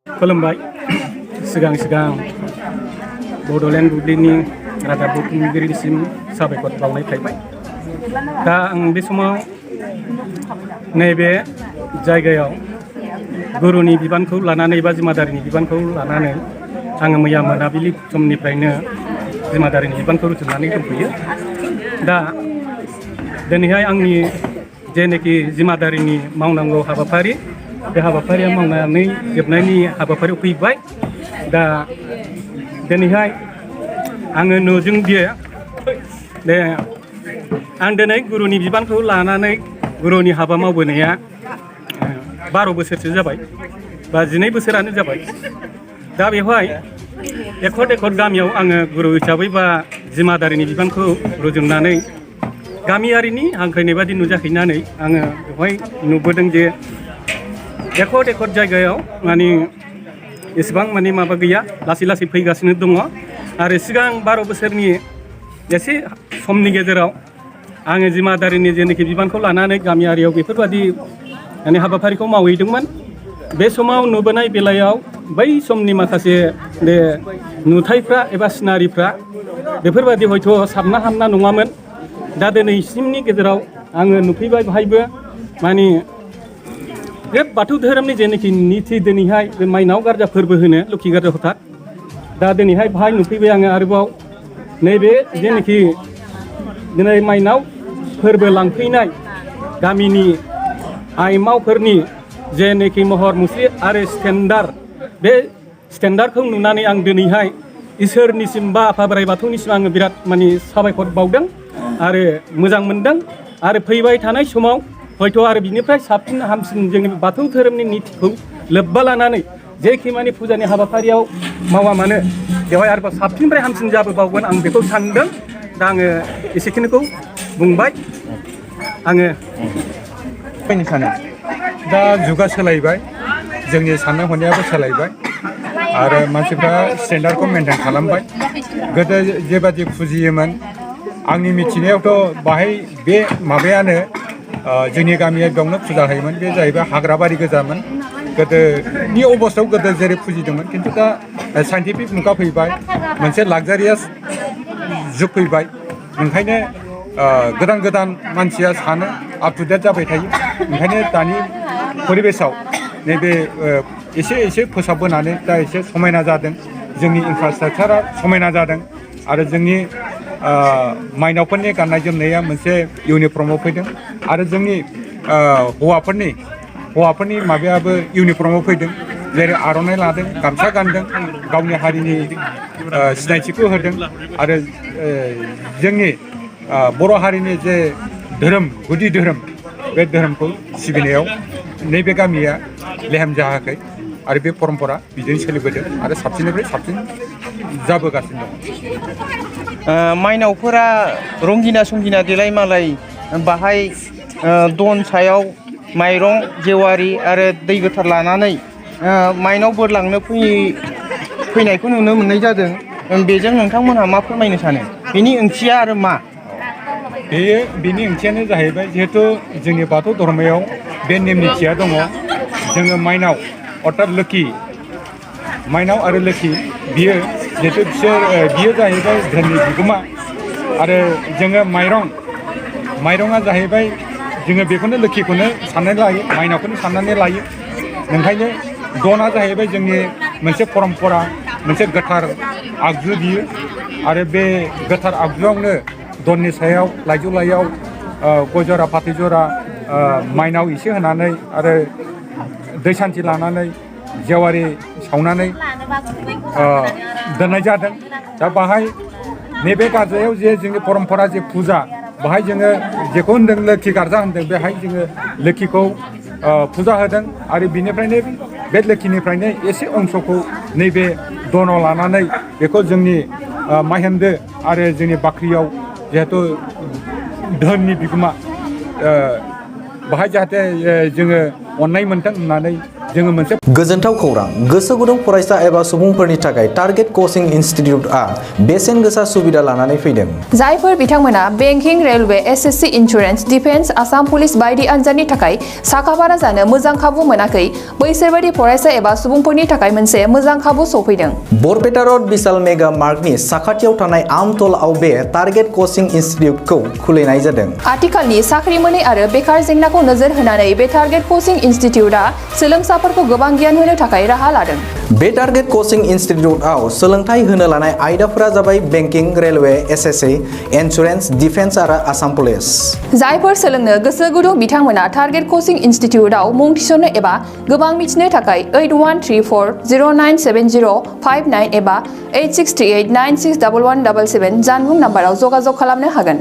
खुलुमबाय सिगां बड'लेण्ड बुब्लिनि रादाब बुथुमगिरिसिम साबायखर बावनाय थाबाय। दा आं बे समाव नैबे जायगायाव गुरुनि बिबानखौ लानानै बा जिमादारिनि बिबानखौ लानानै आङो मैया मोनाबिलि समनिफ्रायनो जिमादारिनि बिबानखौ रुजुननानै दंफैयो। दा दिनैहाय आंनि जेनोखि जिमादारिनि मावनांगौ हाबाफारि बे हाबाफारिया मावनानै जोबनायनि हाबाफारियाव फैबाय। दा दिनैहाय आङो नुदोंदि दे आं दिनै गुरुनि बिबानखौ लानानै गुरुनि हाबा मावबोनाया 12 बोसोरसो जाबाय बा 12 बोसोरानो जाबाय। दा बेवहाय एकद गामियाव आङो गुरु हिसाबै बा जिमादारिनि बिबानखौ रुजुननानै गामियारिनि हांख्रायनाय बादि नुजाहैनानै आङो बेवहाय नुबोदों जे एकद जायगायाव माने एसेबां माने माबा गैया, लासै फैगासिनो दङ। आरो सिगां 12 बोसोरनि एसे समनि गेजेराव आङो जिमादारिनि जेनोखि बिबानखौ लानानै गामियारियाव बेफोरबादि माने हाबाफारिखौ मावहैदोंमोन। बे समाव नुबोनाय बेलायाव बै समनि माखासे बे नुथायफ्रा एबा सिनारिफ्रा बेफोरबादि हयथ' साबना हामना नङामोन। दा दिनैसिमनि गेजेराव आङो नुफैबाय बेहायबो माने बे बाथौ धोरोमनि जेनोखि निथि दिनैहाय बे माइनाव गारजा फोरबो होनो लोखि गारजा हथार। दा दिनैहाय बाहाय नुफैबाय आङो आरोबाव नैबे जेनोखि दिनै माइनाव फोरबो लांफैनाय गामिनि आइमावफोरनि जेनोखि महर मुस्रि आरो स्टेन्डार्ड, बे स्टेन्डार्डखौ नुनानै आं दिनैहाय इसोरनिसिम बा आफा बोराइ बाथौनिसिम आङो बिराद माने साबायखर बावदों आरो मोजां मोनदों। आरो फैबाय थानाय समाव हयथ' आरो बिनिफ्राय साबसिन हामसिन जोंनि बाथौ धोरोमनि नितिखौ लोब्बा लानानै जेखि माने फुजानि हाबाफारियाव मावा मानो बेवहाय आरोबाव साबसिननिफ्राय हामसिन जाबोबावगोन आं बेखौ सानदों। दा आङो एसेखिनिखौ बुंबाय। आङो फैनो सानो दा जुगा सोलायबाय, जोंनि साननाय हनायाबो सोलायबाय आरो मानसिफ्रा स्टेन्डार्डखौ मेनटेन खालामबाय। गोदो जेबादि फुजियोमोन आंनि मिथिनायावथ' बाहाय बे माबायानो जोंनि गामिया बेयावनो फुजा होयोमोन। बे जाहैबाय हाग्राबारि गोजामोन गोदोनि अबस्थायाव, गोदो जेरै फुजिदोंमोन। खिन्थु दा साइन्टिफिक मुगा फैबाय, मोनसे लाक्जारियास जुग फैबाय। ओंखायनो गोदान मानसिया सानो आप टु डेट जाबाय थायो। ओंखायनो दानि परिबेसाव नैबे एसे फोसाबबोनानै दा एसे समायना जादों। जोंनि इनफ्रास्ट्राकचारा समायना जादों आरो जोंनि माइनावफोरनि गाननाय जोमनाया मोनसे इउनिफर्माव फैदों आरो जोंनि हौवाफोरनि माबायाबो इउनिफर्माव फैदों। जेरै आर'नाइ लादों, गामसा गानदों, गावनि हारिनि सिनायथिखौ होदों। आरो जोंनि बर' हारिनि जे धोरोम, गुदि धोरोम, बे धोरोमखौ सिबिनायाव नैबे गामिया लेहेम जायाखै आरो बे परम्परा बिदिनो सोलिबोदों आरो साबसिननिफ्राय साबसिन जाबोगासिनो दं। माइनावफोरा रंगिना संगिना देलाय मालाय बाहाय दन सायाव माइरं जेवारि आरो दै गोथार लानानै माइनाव बोर लांनो फैनायखौ नुनो मोननाय जादों। बेजों नोंथांमोनहा मा फोरमायनो सानो? बेनि ओंथिया आरो मा? बेनि ओंथियानो जाहैबाय, जिहेथु जोंनि बाथौ धर्मयाव बे नेम निथिया दङ। जोङो माइनाव अर्थात लोखि, माइनाव आरो लोखि बियो जिहेतु बियो जाहैबाय धोननि बिगोमा। आरो जोङो माइरङा जाहैबाय, जोङो बेखौनो लोखिखौनो साननानै लायो, माइनावखौनो साननानै लायो। ओंखायनो दना जाहैबाय जोंनि मोनसे परम्परा, मोनसे गोथार आगजु बियो। आरो बे गोथार आगजुआवनो दननि सायाव लाइजौ लाइयाव गय जरा फाथै जरा माइनाव एसे होनानै आरो दै सान्थि लानानै जेवारि सावनानै दोननाय जादों। दा बाहाय नैबे गारजायाव जे जोंनि परम्परा जे फुजा, बाहाय जोङो जेखौ होनदों लोखि गारजा होनदों, बेहाय जोङो लोखिखौ फुजा होदों। आरो बिनिफ्रायनो बे लोखिनिफ्रायनो एसे अंशखौ नैबे दनाव लानानै बेखौ जोंनि माहेन्दो आरो जोंनि बाख्रियाव जिहेथु धोननि बिगोमा, बाहाय जाहाथे जोङो अननाय मोनथों होननानै जोङो मोनसे गोजोनथाव खौरां गोसो गुदुं फरायसा एबा सुबुंफोरनि थाखाय टारगेट कचिं इनस्टिट्यूटआ बेसेन गोसा सुबिदा लानानै फैदों। जायफोर बिथांमोना banking, railway, SSC, insurance, defence, Assam police बायदि आनजादनि थाखाय साखाफारा जानो मोजां खाबु मोनाखै बैसोरबायदि फरायसा एबा सुबुंफोरनि थाखाय मोनसे मोजां खाबु सफैदों। बरपेटा रोड विशाल मेगा मार्टनि साखाथियाव थानाय आमतलाव बे टारगेट कचिं इनस्टिट्यूटखौ खुलिनाय जादों। आथिखालनि साख्रि मोनै आरो बेकार जेंनाखौ नोजोर होनानै बे टारगेट कचिं इनस्टिट्यूटआ सोलोंसाफोरखौ गोबां गियान होनो थाखाय राहा लादों। बे टारगेट कचिं इनस्टिट्यूटआव सोलोंथाइ होनो लानाय आयदाफोरा जाबाय banking, railway, SSC, insurance, defence आरो आसाम पुलिस। जायफोर सोलोंनो गोसो गुदुं बिथांमोना टारगेट कचिं इनस्टिट्यूटआव मुं थिसननो एबा गोबां मिथिनो थाखाय 8134097059 एबा 8638961177 जानबुं नाम्बाराव जगाजग खालामनो हागोन।